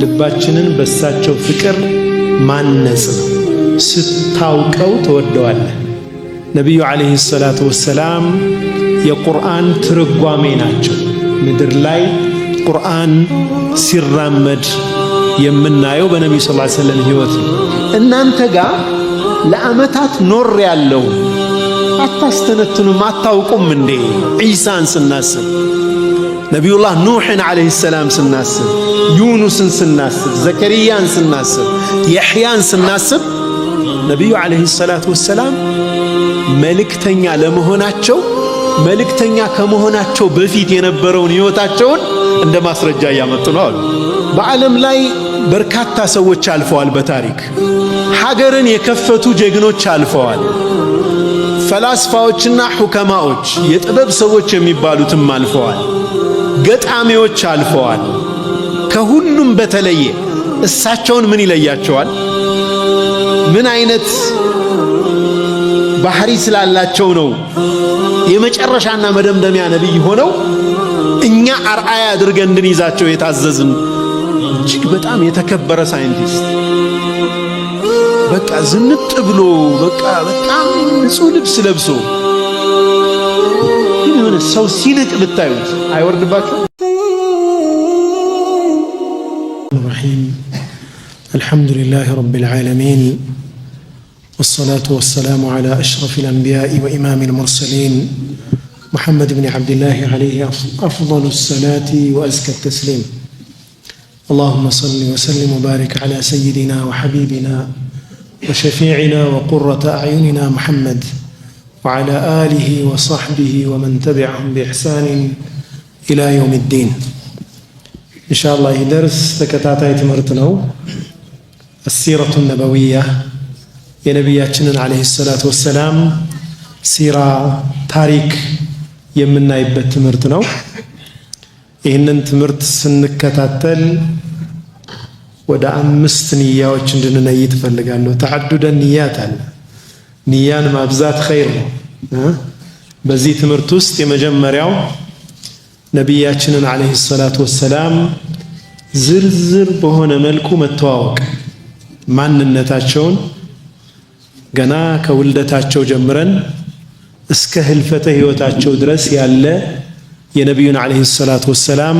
ልባችንን በሳቸው ፍቅር ማነጽ ነው። ስታውቀው ትወደዋለህ። ነቢዩ ዓለይሂ ሰላቱ ወሰላም የቁርአን ትርጓሜ ናቸው። ምድር ላይ ቁርአን ሲራመድ የምናየው በነቢዩ ሰለላሁ ዐለይሂ ወሰለም ሕይወት ነው። እናንተ ጋር ለዓመታት ኖር ያለው አታስተነትኑም፣ አታውቁም እንዴ? ዒሳን ስናስብ፣ ነቢዩላህ ኑሕን ዓለይሂ ሰላም ስናስብ፣ ዩኑስን ስናስብ፣ ዘከርያን ስናስብ፣ የሕያን ስናስብ ነቢዩ ዓለይሂ ሰላቱ ወሰላም መልእክተኛ ለመሆናቸው መልእክተኛ ከመሆናቸው በፊት የነበረውን ሕይወታቸውን እንደ ማስረጃ እያመጡ ነው አሉ። በዓለም ላይ በርካታ ሰዎች አልፈዋል። በታሪክ ሀገርን የከፈቱ ጀግኖች አልፈዋል። ፈላስፋዎችና ሑከማዎች የጥበብ ሰዎች የሚባሉትም አልፈዋል። ገጣሚዎች አልፈዋል። ከሁሉም በተለየ እሳቸውን ምን ይለያቸዋል? ምን አይነት ባህሪ ስላላቸው ነው የመጨረሻና መደምደሚያ ነቢይ ሆነው እኛ አርአያ አድርገን እንድንይዛቸው የታዘዝን? እጅግ በጣም የተከበረ ሳይንቲስት፣ በቃ ዝንጥ ብሎ፣ በቃ በጣም ንጹህ ልብስ ለብሶ፣ ግን የሆነ ሰው ሲንቅ ብታዩት አይወርድባችሁ? الرحيم الحمد لله رب العالمين، والصلاة والسلام على أشرف الأنبياء وإمام المرسلين محمد بن عبد الله، عليه أفضل الصلاة وأزكى التسليم. اللهم صل وسلم وبارك على سيدنا وحبيبنا وشفيعنا وقرة أعيننا محمد، وعلى آله وصحبه ومن تبعهم بإحسان إلى يوم الدين. إن شاء الله ይህ ደርስ ተከታታይ ትምህርት ነው። السيرة النبوية፣ የነቢያችንን ዓለይሂ ሰላቱ ወሰላም ሲራ፣ ታሪክ የምናይበት ትምህርት ነው። ይህንን ትምህርት ስንከታተል ወደ አምስት ንያዎች እንድንነይት እፈልጋለሁ። تعدد النيات አለ። ንያን ማብዛት ኸይር ነው። በዚህ ትምህርት ውስጥ የመጀመሪያው ነቢያችንን ዓለይሂ ሰላቱ ወሰላም ዝርዝር በሆነ መልኩ መተዋወቅ፣ ማንነታቸውን ገና ከውልደታቸው ጀምረን እስከ ህልፈተ ህይወታቸው ድረስ ያለ የነቢዩን ዓለይሂ ሰላቱ ወሰላም